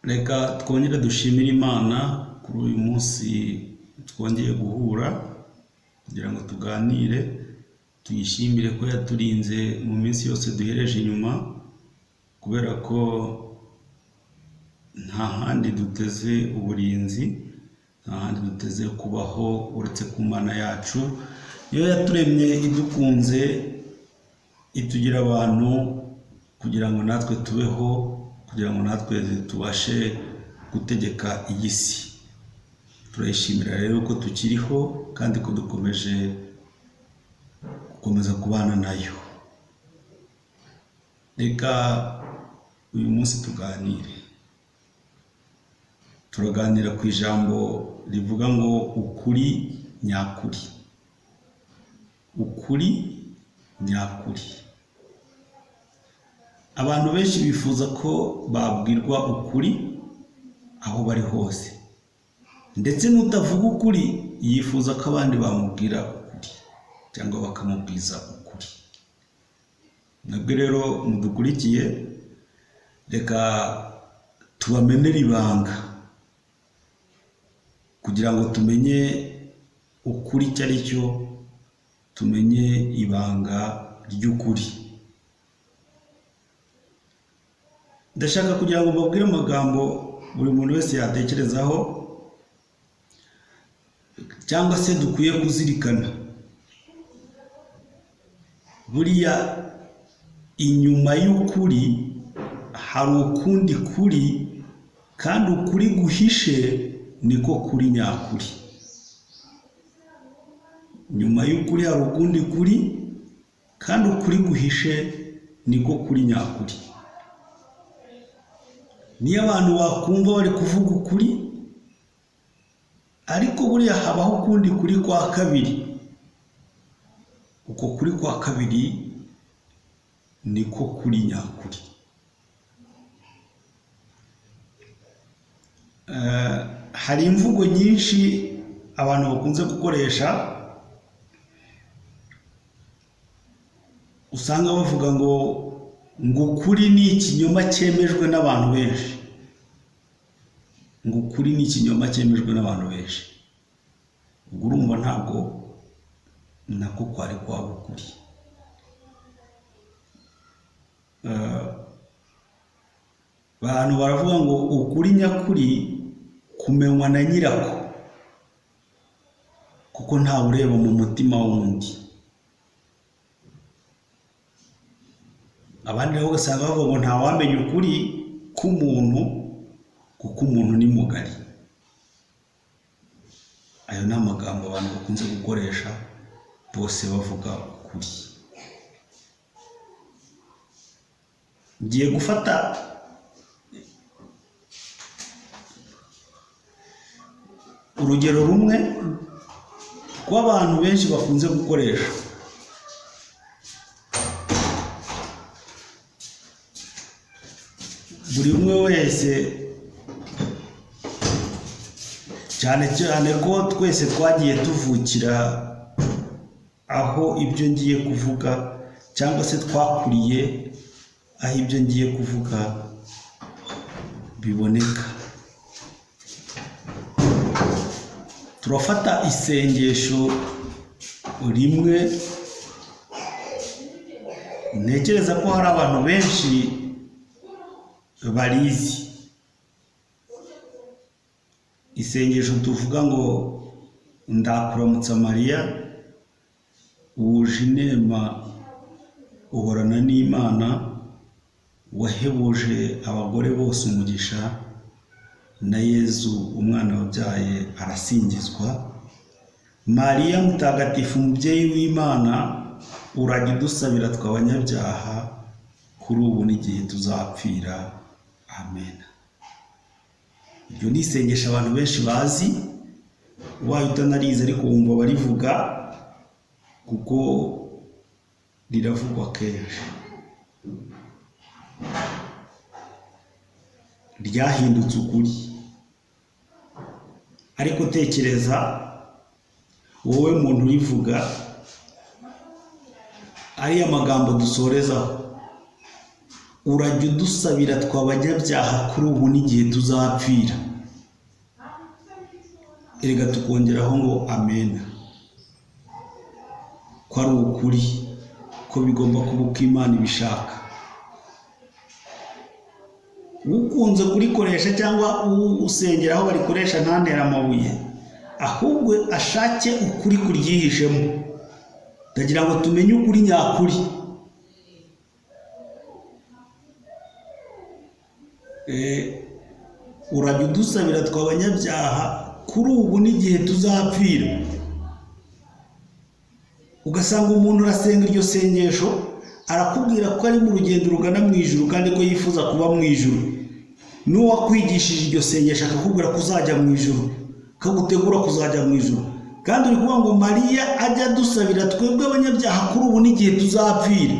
Reka twongere dushimire Imana kuri uyu munsi twongeye guhura kugira ngo tuganire, tuyishimire ko yaturinze mu minsi yose duhereje inyuma, kubera ko nta handi duteze uburinzi, nta handi duteze kubaho uretse ku Mana yacu, niyo yaturemye idukunze, itugira abantu kugira ngo natwe tubeho, kugira ngo natwe tubashe gutegeka iyi si. Turayishimira rero ko tukiriho kandi ko dukomeje gukomeza kubana nayo. Reka uyu munsi tuganire. Turaganira ku ijambo rivuga ngo ukuri nyakuri. Ukuri nyakuri. Abantu benshi bifuza ko babwirwa ukuri aho bari hose, ndetse n'utavuga ukuri yifuza ko abandi bamubwira ukuri cyangwa bakamubwiza ukuri. Mwebwe rero mudukurikiye, reka tubamenere ibanga kugira ngo tumenye ukuri icyo ari cyo, tumenye ibanga ry'ukuri. Ndashaka kugira ngo mbabwire amagambo buri muntu wese yatekerezaho cyangwa se dukwiye kuzirikana. Buriya inyuma y'ukuri hari ukundi kuri, kandi ukuri guhishe niko kuri nyakuri. Nyuma y'ukuri hari ukundi kuri, kandi ukuri guhishe niko kuri nyakuri. Niyo abantu bakumva bari kuvuga ukuri, ariko buriya habaho ukundi kuri kwa kabiri. Uko kuri kwa kabiri niko kuri nyakuri. Hari imvugo nyinshi abantu bakunze gukoresha, usanga bavuga ngo ukuri ni ikinyoma cyemejwe n'abantu benshi, ngo ukuri ni ikinyoma cyemejwe n'abantu benshi. Ubwo urumva ntabwo nako kwari kwaba ukuri. Abantu baravuga ngo ukuri nyakuri kumenywa na nyirako, kuko ntawe ureba mu mutima w'undi. Abandi nabo ugasanga bavuga ngo ntawamenya ukuri k'umuntu kuko umuntu ni mugari. Ayo ni amagambo abantu bakunze gukoresha bose bavuga ukuri. Ngiye gufata urugero rumwe rw'abantu benshi bakunze gukoresha. Buri umwe wese, cyane cyane ko twese twagiye tuvukira aho ibyo ngiye kuvuga, cyangwa se twakuriye aho ibyo ngiye kuvuga biboneka. Turafata isengesho rimwe, ntekereza ko hari abantu benshi barizi. Isengesho tuvuga ngo ndakuramutsa Mariya, wuje inema uhorana n'Imana, wahebuje abagore bose umugisha, na Yezu umwana wabyaye arasingizwa. Mariya mutagatifu umubyeyi w'Imana, urajya udusabira twe abanyabyaha, kuri ubu n'igihe tuzapfira. Amen. Iryo ni isengesho abantu benshi bazi, ubaye utanarizi ariko wumva barivuga kuko riravugwa kenshi. Ryahindutse ukuri. Ariko tekereza wowe muntu urivuga, ariya magambo dusorezaho, Urajya udusabira tw'abanyabyaha kuri ubu n'igihe tuzapfira. Erega tukongeraho ngo amena, ko ari ukuri, ko bigomba kuba uko Imana ibishaka. Ukunze kurikoresha cyangwa usengera aho barikoresha ntantere amabuye, ahubwo ashake ukuri kuryihishemo. Ndagira ngo tumenye ukuri nyakuri. Urajya udusabira tw'abanyabyaha kuri ubu n'igihe tuzapfira. Ugasanga umuntu arasenga iryo sengesho, arakubwira ko ari mu rugendo rugana mu ijuru kandi ko yifuza kuba mu ijuru. N'uwakwigishije iryo sengesho akakubwira ko uzajya mu ijuru, akagutegura kuzajya mu ijuru, kandi uri kuvuga ngo Mariya ajya adusabira twebwe abanyabyaha kuri ubu n'igihe tuzapfira.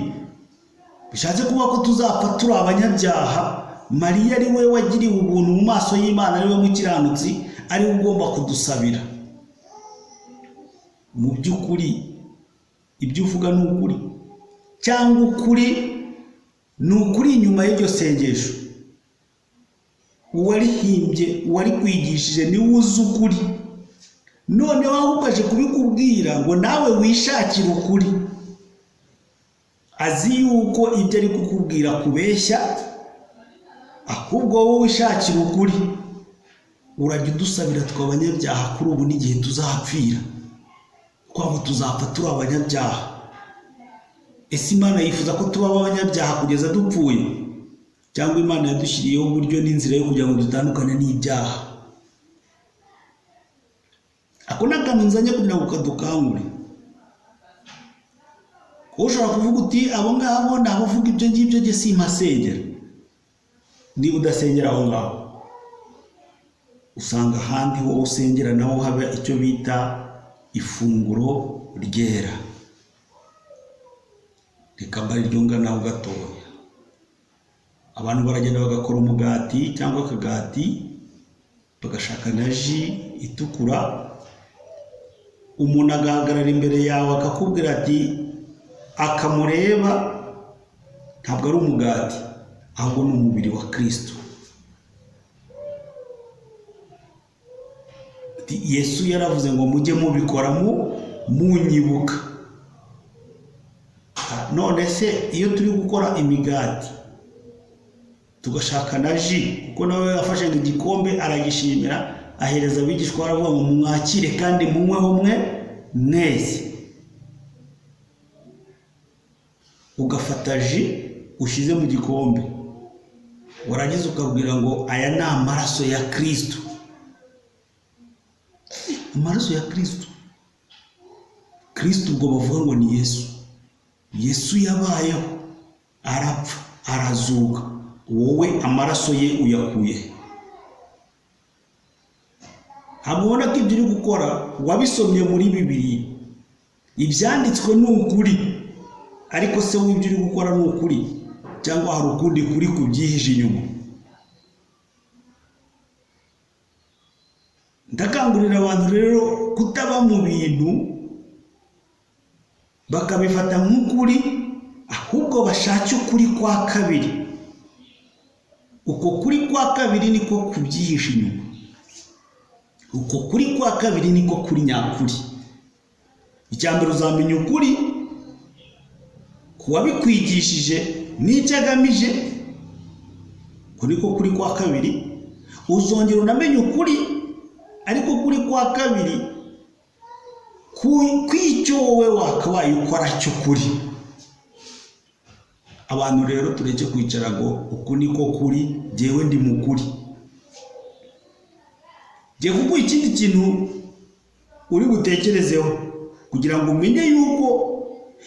Bishatse kuvuga ko tuzapfa turi abanyabyaha. Mariya ari we wagiriwe ubuntu mu maso y'Imana, ari we mukiranutsi, ari we ugomba kudusabira. Mu by'ukuri ibyo uvuga ni ukuri, cyangwa ukuri ni ukuri inyuma y'iryo sengesho. Uwarihimbye, uwarikwigishije niwe uzi ukuri. Noneho ahubwo aje kubikubwira ngo nawe wishakire ukuri. Azi yuko ibyo ari kukubwira kubeshya, ahubwo wowe wishakira ukuri. Urajya udusabira tw'abanyabyaha kuri ubu n'igihe tuzapfira, kuko tuzapfa turi abanyabyaha. Ese Imana yifuza ko tuba abanyabyaha kugeza dupfuye, cyangwa Imana yadushyiriyeho uburyo n'inzira yo kugira ngo dutandukane n'ibyaha? Ako ni akantu nzanye kugira ngo kadukangure. Ushobora kuvuga uti abo ngabo ni abavuga ibyo ngibyo, njye simpasengera. Niba udasengera aho ngaho, usanga ahandi ho usengera naho haba icyo bita ifunguro ryera. Reka mba ariryo nganaho gatoya. Abantu baragenda bagakora umugati cyangwa akagati, bagashaka na ji itukura. Umuntu agahagarara imbere yawe akakubwira ati akamureba ntabwo ari umugati, ahubwo ni umubiri wa Kristo. Ati, Yesu yaravuze ngo mujye mubikora munyibuka. None se iyo turi gukora imigati tugashaka na ji, kuko nawe yafashe igikombe aragishimira, ahereza abigishwa, aravuga ngo mwakire kandi munyweho mwe mwese. Ugafata ji ushyize mu gikombe, warangiza ukabwira ngo aya ni amaraso ya Kristo. Amaraso ya Kristo. Kristo ubwo bavuga ngo ni Yesu. Yesu yabayeho, arapfa, arazuka. Wowe amaraso ye uyakuye. Ntabwo ubona ko ibyo uri gukora wabisomye muri Bibiliya. Ibyanditswe ni ukuri, ariko se w'ibyo uri gukora ni ukuri, cyangwa hari ukundi kuri kubyihishe inyuma? Ndakangurira abantu rero kutaba mu bintu bakabifata nk'ukuri, ahubwo bashake ukuri kwa kabiri. Uko kuri kwa kabiri niko kubyihishe inyuma. Uko kuri kwa kabiri niko kuri nyakuri. Icya mbere uzamenya ukuri kuwabikwigishije n'icyo agamije, uko niko kuri kwa kabiri. Uzongera unamenye ukuri, ariko kuri kwa kabiri kw'icyo wowe wakabaye ukora cy'ukuri. Abantu rero tureke kwicara ngo uku niko kuri, jyewe ndi mukuri. Jye kuko ikindi kintu uri butekerezeho kugira ngo umenye yuko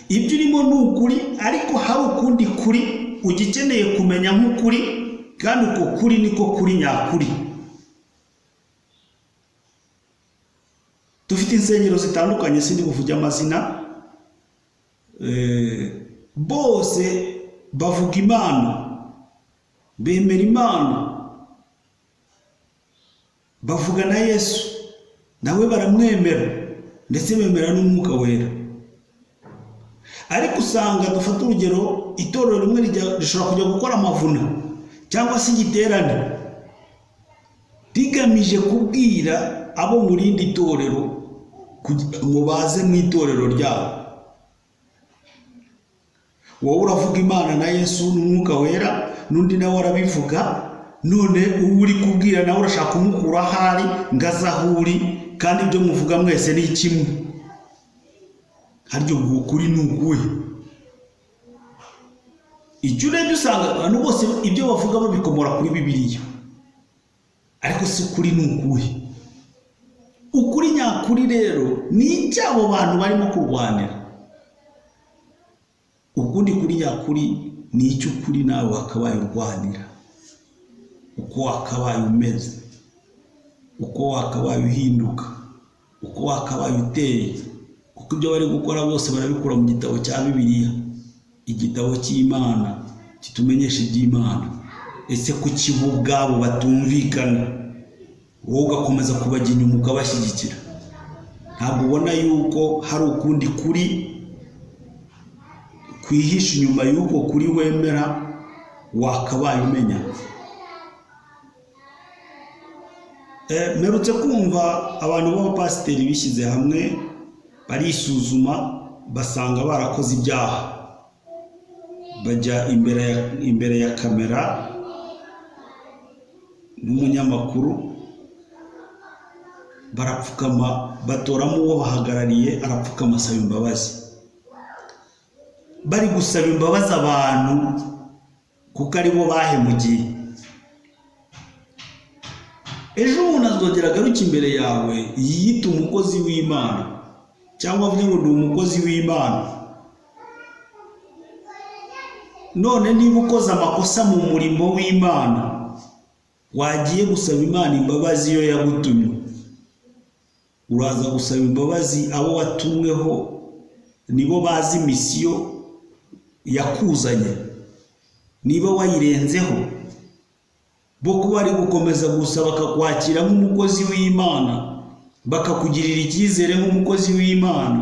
ibyo urimo ni ukuri, ariko hari ukundi kuri ugikeneye kumenya nk'ukuri, kandi uko kuri niko kuri nyakuri. Dufite insengero zitandukanye, sindi buvuge amazina, bose bavuga Imana, bemera Imana, bavuga na Yesu, nawe baramwemera, ndetse bemera n'Umwuka Wera. Ariko usanga, dufata urugero, itorero rimwe rishobora kujya gukora amavuna cyangwa se igiterane rigamije kubwira abo mu rindi torero ngo baze mu itorero ryabo. Wowe uravuga Imana na Yesu n'Umwuka Wera, n'undi nawe arabivuga. None uwo uri kubwira nawe urashaka kumukura aho ari ngo aze aho uri, kandi ibyo muvuga mwese ni kimwe. Harya ubwo ukuri ni ukuhe? Icyo urebye, usanga abantu bose ibyo bavuga babikomora kuri Bibiliya, ariko si ukuri ni ukuhe? Ukuri nyakuri rero ni icy'abo bantu barimo kurwanira. Ukundi kuri nyakuri ni icy'ukuri nawe wakabaye urwanira, uko wakabaye umeze, uko wakabaye uhinduka, uko wakabaye uteye, kuko ibyo bari gukora bose barabikura mu gitabo cya Bibiliya, igitabo cy'Imana kitumenyesha iby'Imana. Ese kuki bo ubwabo batumvikana, wowe ugakomeza kubajya inyuma, ukabashyigikira? Ntabwo ubona yuko hari ukundi kuri kwihisha inyuma y'uko kuri wemera wakabaye umenya? Mperutse kumva abantu b'abapasiteri bishyize hamwe barisuzuma, basanga barakoze ibyaha, bajya imbere ya kamera n'umunyamakuru, barapfukama, batoramo uwo bahagarariye, arapfukama asaba imbabazi. Bari gusaba imbabazi abantu kuko aribo bahemukiye. Ejo umuntu azongera agaruke imbere yawe yiyita umukozi w'Imana, cyangwa avuge ngo ni umukozi w'Imana. None niba ukoze amakosa mu murimo w'Imana, wagiye gusaba Imana imbabazi iyo yagutumye? Uraza gusaba imbabazi abo watumweho, nibo bazi misiyo yakuzanye. Niba wayirenzeho, bo kuba ari gukomeza gusa bakakwakira nk'umukozi w'Imana, bakakugirira icyizere nk'umukozi w'Imana,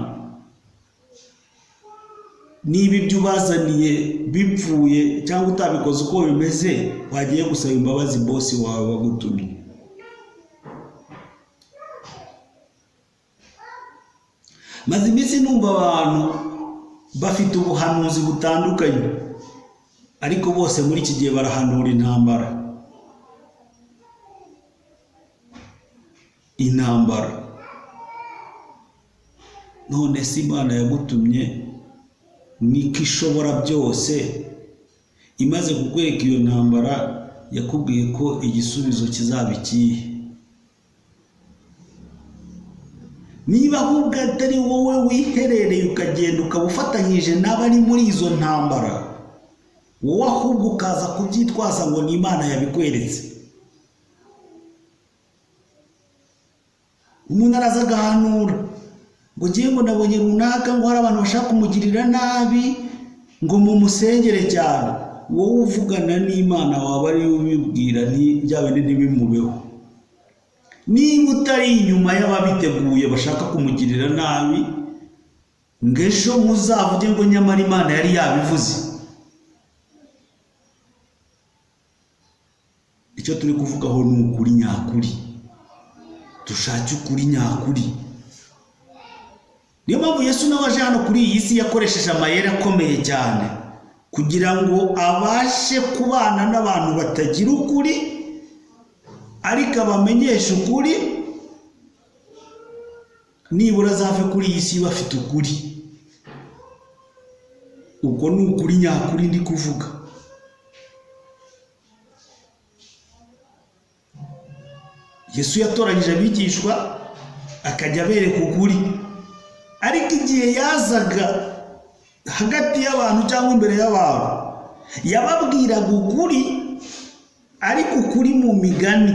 niba ibyo ubazaniye bipfuye cyangwa utabikoze uko bimeze, wagiye gusaba imbabazi bosi wawe wagutumye? Maze iminsi numva abantu bafite ubuhanuzi butandukanye, ariko bose muri iki gihe barahanura intambara, intambara. None se Imana yagutumye niko ishobora byose, imaze kukwereka iyo ntambara, yakubwiye ko igisubizo kizaba ikihe? Niba ahubwo atari wowe wiherereye ukagenda ukaba ufatanyije n'abari muri izo ntambara, wowe ahubwo ukaza kubyitwaza ngo ni Imana yabikweretse. Umuntu araza agahanura ngo ngiye ngo nabonye runaka, ngo hari abantu bashaka kumugirira nabi, ngo mumusengere cyane. Wowe uvugana n'Imana waba ariwe ubibwira, bya bindi ntibimubeho. Niba utari inyuma y'ababiteguye bashaka kumugirira nabi, ngo ejo muzavuge ngo nyamara Imana yari yabivuze. Icyo turi kuvugaho ni ukuri nyakuri, dushake ukuri nyakuri. Niyo mpamvu Yesu nawe aje hano kuri iyi si yakoresheje amayeri akomeye cyane kugira ngo abashe kubana n'abantu batagira ukuri, ariko abamenyeshe ukuri, nibura azave kuri iyi si bafite ukuri. Ubwo ni ukuri nyakuri ndi kuvuga. Yesu yatoranyije abigishwa akajya abereka ukuri, ariko igihe yazaga hagati y'abantu cyangwa imbere y'abantu, yababwiraga ukuri, ariko ukuri mu migani,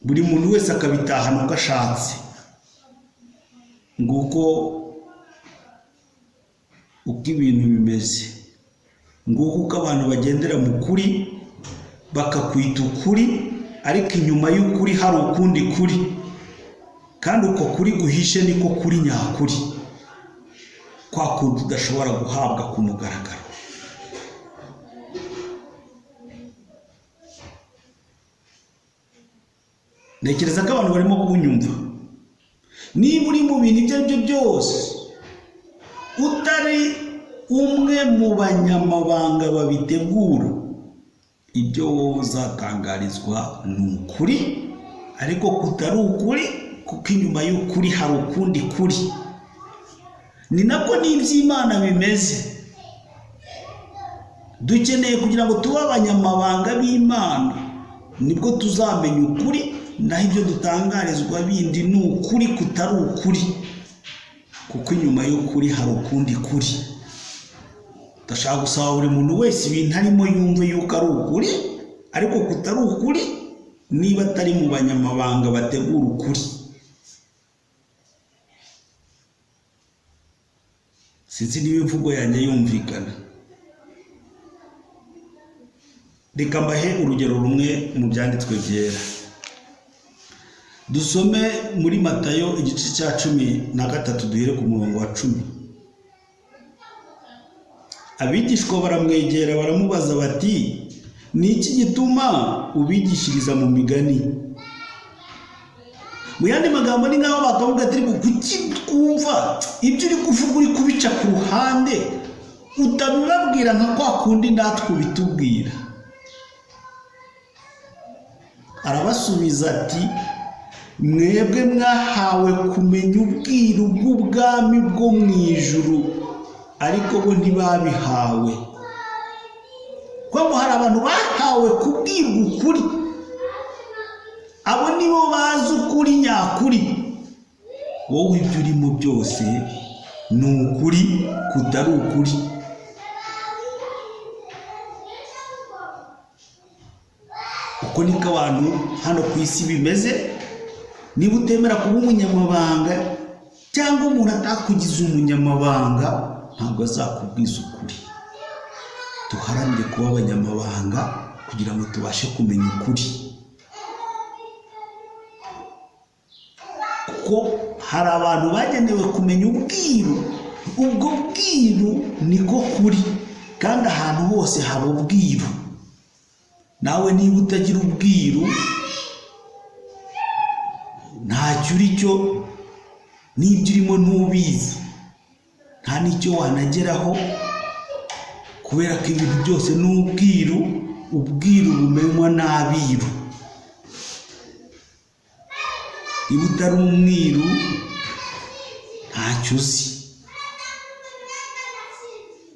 buri muntu wese akabitahana uko ashatse. Nguko uko ibintu bimeze, nguko uko abantu bagendera mu kuri, bakakwita ukuri, ariko inyuma y'ukuri hari ukundi kuri, kandi uko kuri guhishe niko kuri nyakuri. Kwa kundi udashobora guhabwa ku mugaragaro. Ntekereza ko abantu barimo kunyumva. Niba uri mu bintu ibyo ari byo byose utari umwe mu banyamabanga babitegura, ibyo wowe uzatangarizwa ni ukuri, ariko kutari ukuri, kuko inyuma y'ukuri hari ukundi kuri. Ni nako n'iby'Imana bimeze. Dukeneye kugira ngo tube abanyamabanga b'Imana, nibwo tuzamenya ukuri, naho ibyo dutangarizwa bindi ni ukuri kutari ukuri, kuko inyuma y'ukuri hari ukundi kuri. Ndashaka gusaba buri muntu wese ibintu arimo yumve yuko ari ukuri, ariko kutari ukuri, niba atari mu banyamabanga bategura ukuri. Sinzi niba imvugo yanjye yumvikana. Reka mbahe urugero rumwe mu byanditswe byera. Dusome muri Matayo igice cya 13, duhere ku murongo wa 10. Abigishwa baramwegera baramubaza bati: ni iki gituma ubigishiriza mu migani? Mu yandi magambo ni nk'aho bakavuga ati: kuki twumva ibyo uri kuvuga uri kubica ku ruhande, utabibabwira nka kwa kundi natwe ubitubwira? Arabasubiza ati: mwebwe mwahawe kumenya ubwiru bw'ubwami bwo mu ijuru, ariko bo ntibabihawe. Kuko hari abantu bahawe kubwirwa ukuri, abo nibo bazi ukuri nyakuri. Wowe ibyo urimo byose ni ukuri kutari ukuri. Uko niko abantu hano ku isi bimeze. Niba utemera kuba umunyamabanga cyangwa umuntu atakugize umunyamabanga, ntabwo azakubwiza ukuri. Duharanire kuba abanyamabanga kugira ngo tubashe kumenya ukuri, kuko hari abantu bagenewe kumenya ubwiru. Ubwo bwiru niko kuri, kandi ahantu hose haba ubwiru. Nawe niba utagira ubwiru, ntacyo uri cyo, n'ibyo urimo ntubizi, nta n'icyo wanageraho, kubera ko ibintu byose ni ubwiru. Ubwiru bumenywa n'abiru. Niba utari umwiru, ntacyo uzi.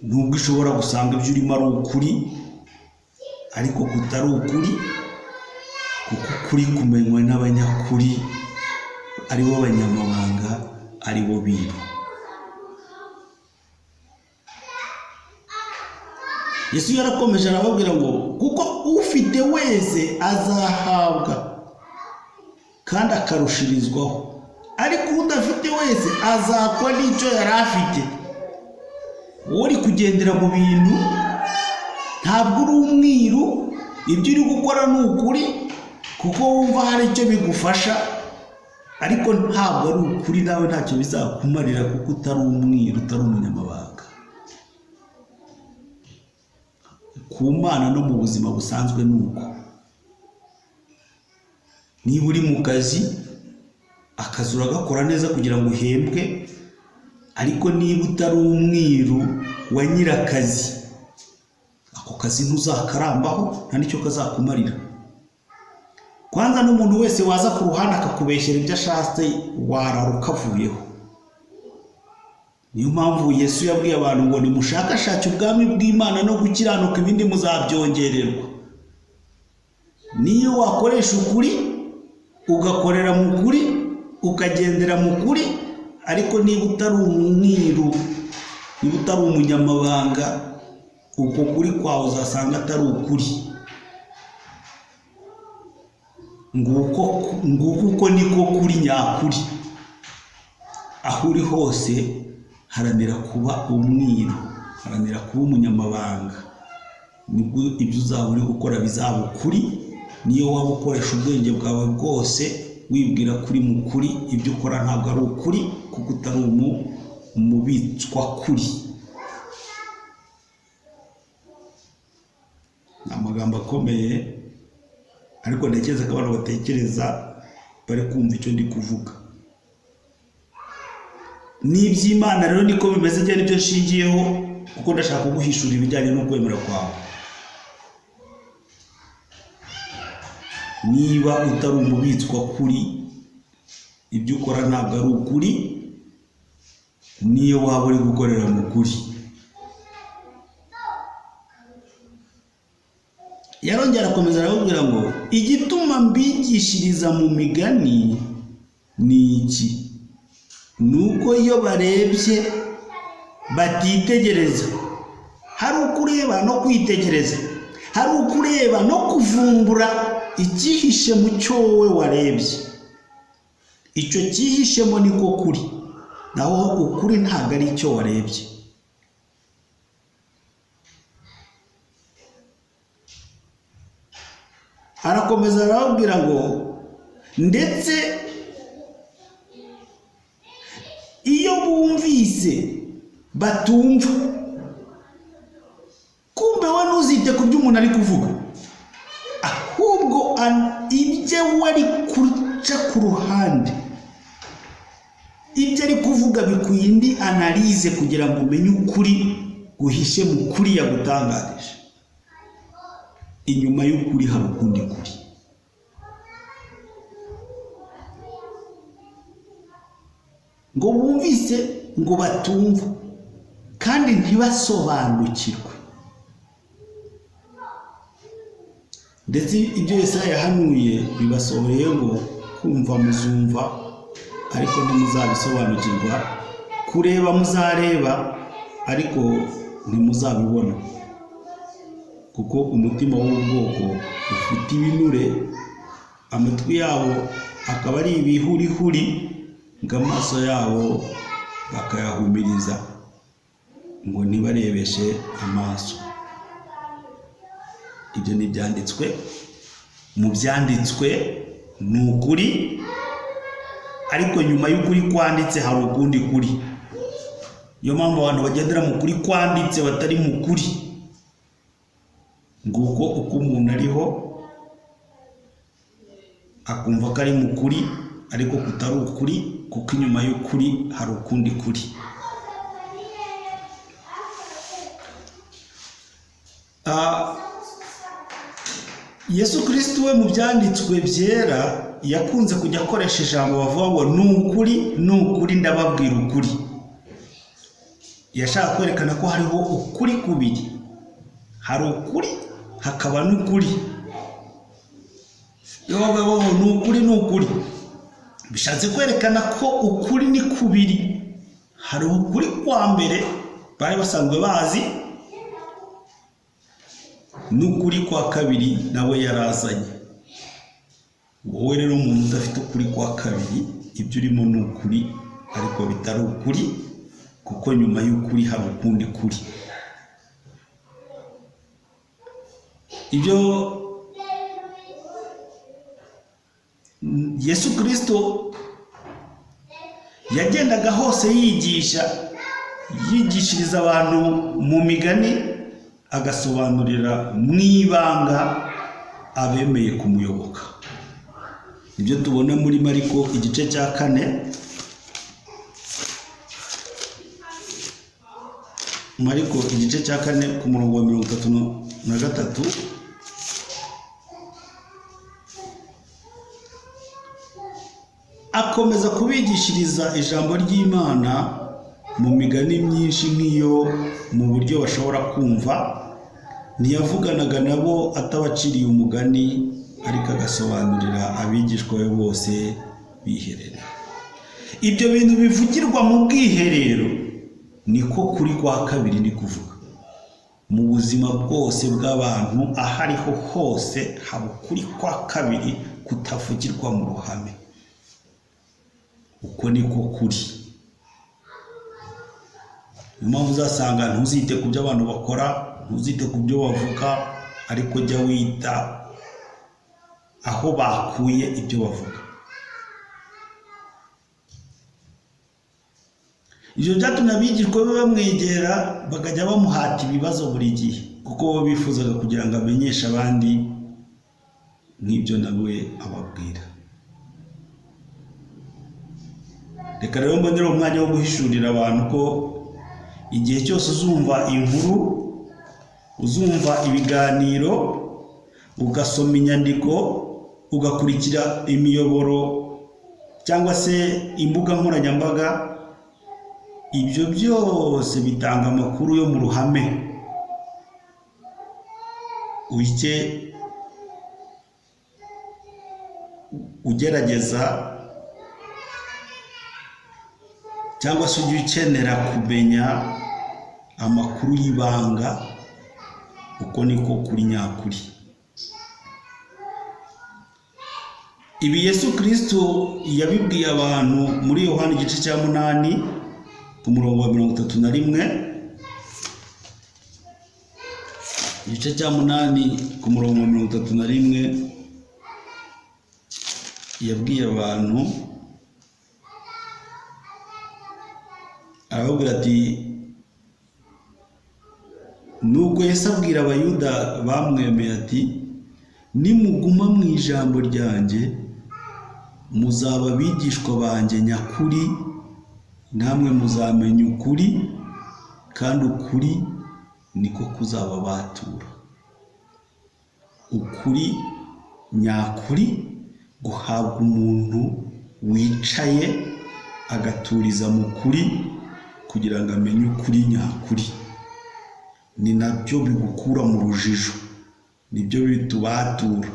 Nubwo ushobora gusanga ibyo urimo ari ukuri, ariko kutari ukuri, kuko ukuri kumenywa n'abanyakuri, aribo banyamabanga, aribo biru. Yesu yarakomeje arababwira ngo: kuko ufite wese azahabwa kandi akarushirizwaho, ariko udafite wese azakwa n'icyo yari afite. Wowe uri kugendera mu bintu, ntabwo uri umwiru, ibyo uri gukora ni ukuri kuko wumva hari icyo bigufasha, ariko ntabwo ari ukuri, nawe ntacyo bizakumarira kuko utari umwiru, utari umunyamabanga. Ku Mana no mu buzima busanzwe ni uko. Niba uri mu kazi, akazi uragakora neza kugira ngo uhembwe, ariko niba utari umwiru wa nyirakazi, ako kazi ntuzakarambaho, nta n'icyo kazakumarira. Kwanza n'umuntu wese waza ku ruhande akakubeshyera ibyo ashatse, warara ukavuyeho. Niyo mpamvu Yesu yabwiye abantu ngo: nimushakashake ubwami bw'Imana no gukiranuka, ibindi muzabyongererwa. Niyo wakoresha ukuri, ugakorera mu kuri, ukagendera mu kuri, ariko niba utari umwiru, niba utari umunyamabanga, uko kuri kwawe uzasanga atari ukuri. Nguko uko niko kuri nyakuri. Aho uri hose haranira kuba umwiru, haranira kuba umunyamabanga, nibwo ibyo uzaba uri gukora bizaba ukuri. Niyo waba ukoresha ubwenge bwawe bwose wibwira kuri mu kuri, ibyo ukora ntabwo ari ukuri, kuko utari Umubitswakuri ni amagambo akomeye, ariko ntekereza ko abantu batekereza bari kumva icyo ndi kuvuga. N'iby'Imana rero niko bimeze, njye nibyo nshingiyeho, kuko ndashaka kuguhishurira ibijyanye n'ukwemera kwawe. Niba utari umubitswakuri, ibyo ukora ntabwo ari ukuri, niyo waba uri gukorera mu kuri. Yarongera akomeza arababwira ngo igituma mbigishiriza mu migani ni iki? Ni uko iyo barebye batitegereza. Hari ukureba no kwitegereza, hari ukureba no kuvumbura icyihishe mu cyo wowe warebye. Icyo cyihishemo niko kuri, naho ukuri ntabwo ari icyo warebye. Arakomeza arababwira ngo ndetse iyo bumvise batumva. Kumbe we ntuzite ku byo umuntu ari kuvuga, ahubwo ibyo we ari guca ku ruhande, ibyo ari kuvuga bikwiye indi analyse kugira ngo umenye ukuri guhishe mu kuri yagutangarije. Inyuma y'ukuri hari ukundi kuri. Ngo bumvise ngo batumva kandi ntibasobanukirwe. Ndetse ibyo Yesaya yahanuye bibasohoreye ngo kumva muzumva ariko ntimuzabisobanukirwa, kureba muzareba ariko ntimuzabibona, kuko umutima w'ubu bwoko ufite ibinure, amatwi yabo akaba ari ibihurihuri, ngo amaso yabo bakayahumiriza ngo ntibarebeshe amaso. Ibyo ni ibyanditswe, mu byanditswe ni ukuri, ariko nyuma y'ukuri kwanditse hari ukundi kuri. Niyo mpamvu abantu bagendera mu kuri kwanditse batari mu kuri. Nguko uko umuntu ariho akumva ko ari mu kuri, ariko kutari ukuri, kuko inyuma y'ukuri hari ukundi kuri. Yesu Kristo we mu byanditswe byera yakunze kujya akoresha ijambo bavuga ngo ni ukuri, ni ukuri, ndababwira ukuri. Yashaka kwerekana ko hariho ukuri kubiri, hari ukuri hakaba n'ukuri. Iyo bavuga ngo ni ukuri, ni ukuri, bishatse kwerekana ko ukuri ni kubiri. Hari ukuri kwa mbere bari basanzwe bazi, n'ukuri kwa kabiri nawe yarazanye. Wowe rero umuntu udafite ukuri kwa kabiri, ibyo urimo ni ukuri ariko bitari ukuri, kuko nyuma y'ukuri hari ukundi kuri. Ibyo Yesu Kristo yagendaga hose yigisha, yigishiriza abantu mu migani, agasobanurira mu ibanga abemeye kumuyoboka. Ibyo tubona muri Mariko igice cya 4, Mariko igice cya 4 ku murongo wa 33. Akomeza kubigishiriza ijambo ry'Imana mu migani myinshi nk'iyo mu buryo bashobora kumva. Ntiyavuganaga nabo atabaciriye umugani, ariko agasobanurira abigishwa be bose biherera. Ibyo bintu bivugirwa mu bwiherero niko kuri kwa kabiri ni kuvuga. Mu buzima bwose bw'abantu aho ariho hose haba ukuri kwa kabiri kutavugirwa mu ruhame. Uko niko kuri. Niyo mpamvu uzasanga ntuzite ku byo abantu bakora, ntuzite ku byo bavuga, ariko jya wita aho bakuye ibyo bavuga. Ibyo byatumye abigishwa be bamwegera, bakajya bamuhata ibibazo buri gihe, kuko bo bifuzaga kugira ngo amenyeshe abandi nk'ibyo nawe ababwira. Reka rero mbonere umwanya wo guhishurira abantu ko igihe cyose uzumva inkuru, uzumva ibiganiro, ugasoma inyandiko, ugakurikira imiyoboro cyangwa se imbuga nkoranyambaga, ibyo byose bitanga amakuru yo mu ruhame. Ujye ugerageza cyangwa se ujye ukenera kumenya amakuru y'ibanga, uko niko kuri nyakuri. Ibi Yesu Kristo yabibwiye abantu muri Yohana igice cya 8 ku murongo wa 31, igice cya 8 ku murongo wa 31, yabwiye abantu arababwira ati, nuko Yesu abwira Abayuda bamwemeye ati, nimuguma mu ijambo ryanjye muzaba abigishwa banjye nyakuri, namwe muzamenya ukuri, kandi ukuri niko kuzababatura. Ukuri nyakuri guhabwa umuntu wicaye agaturiza mu kuri kugira ngo amenye ukuri nyakuri. Ni nabyo bigukura mu rujijo, nibyo bitubatura.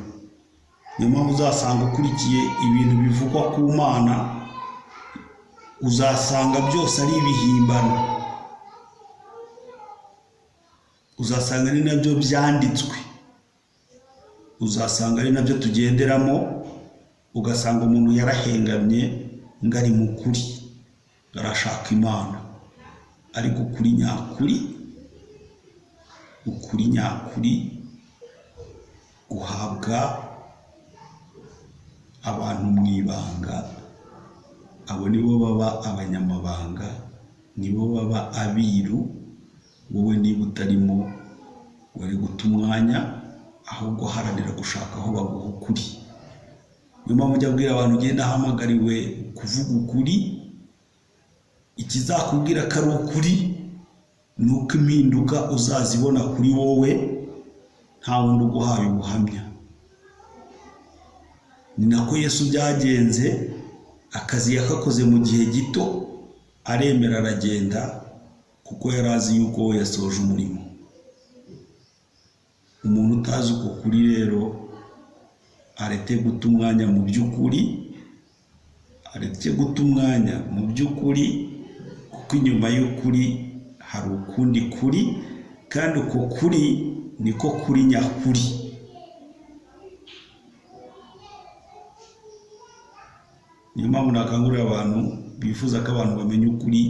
Niyo mpamvu uzasanga ukurikiye ibintu bivugwa ku Mana, uzasanga byose ari ibihimbano, uzasanga ari nabyo byanditswe, uzasanga ari nabyo tugenderamo, ugasanga umuntu yarahengamye ngo ari mu kuri, arashaka Imana, ariko ukuri nyakuri, ukuri nyakuri guhabwa abantu mu ibanga. Abo nibo baba abanyamabanga, nibo baba abiru. Wowe niba utarimo wari guta umwanya, ahubwo haranira gushaka aho baguha ukuri. Niyo mpamvu ujya abwira abantu, ugenda ahamagariwe kuvuga ukuri, ikizakubwira ko ari ukuri ni uko impinduka uzazibona kuri wowe, nta wundi uguhaye ubuhamya. Ni nako Yesu byagenze, akazi yakakoze mu gihe gito, aremera aragenda, kuko yari azi yuko we yasoje umurimo. Umuntu utazi uko kuri rero areke guta umwanya mu by'ukuri, areke guta umwanya mu by'ukuri, kuko inyuma y'ukuri hari ukundi kuri, kandi uko kuri niko kuri nyakuri. Niyo mpamvu nakangurira abantu bifuza ko abantu bamenya ukuri,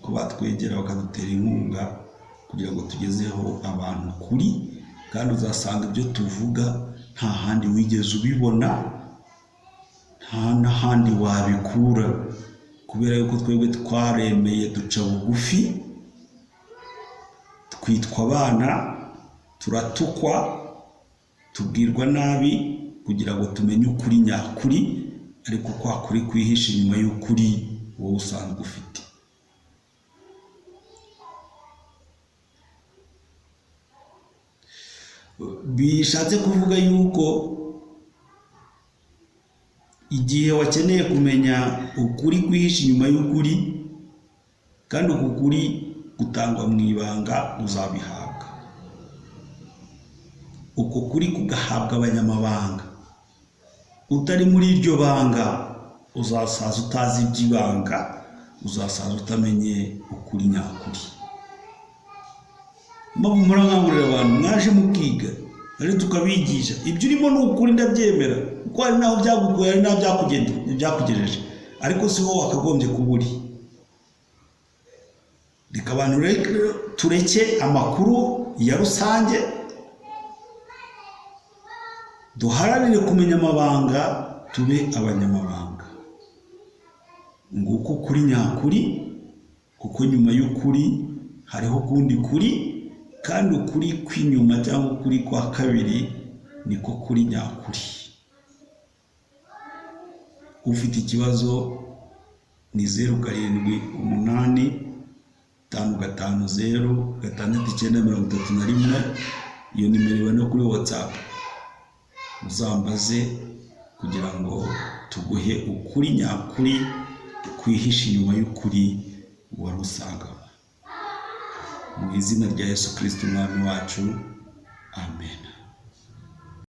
ko batwegera bakadutera inkunga kugira ngo tugezeho abantu ukuri, kandi uzasanga ibyo tuvuga nta handi wigeze ubibona, nta n'ahandi wabikura, kubera yuko twebwe twaremeye duca bugufi, twitwa abana, turatukwa, tubwirwa nabi kugira ngo tumenye ukuri nyakuri, ariko kwa kuri kwihisha inyuma y'ukuri wowe usanzwe ufite. Bishatse kuvuga yuko igihe wakeneye kumenya ukuri kwihisha inyuma y'ukuri, kandi uku kuri gutangwa mu ibanga, uzabihabwa. Uko kuri kugahabwa abanyamabanga. Utari muri iryo banga uzasaza utazi iby'ibanga, uzasaza utamenye ukuri nyakuri. Mpamvu murankangurira abantu, mwaje mukiga, rero tukabigisha ibyo urimo ni ukuri, ndabyemera, kuko hari n'aho byagukuye, hari n'aho byakugejeje, ariko si ho wakagombye kuba uri. Reka abantu tureke amakuru ya rusange, duharanire kumenya amabanga, tube abanyamabanga. Nguko kuri nyakuri, Kuko nyuma y'ukuri hariho ukundi kuri, kandi ukuri kw'inyuma cyangwa ukuri kwa kabiri niko kuri nyakuri. Ufite ikibazo ni 0785506931. Iyo nimero iba no kuri WhatsApp. Uzambaze kugira ngo tuguhe ukuri nyakuri kwihishe inyuma y'ukuri wari usanganywe. Mu izina rya Yesu Kirisiti Umwami wacu, amen.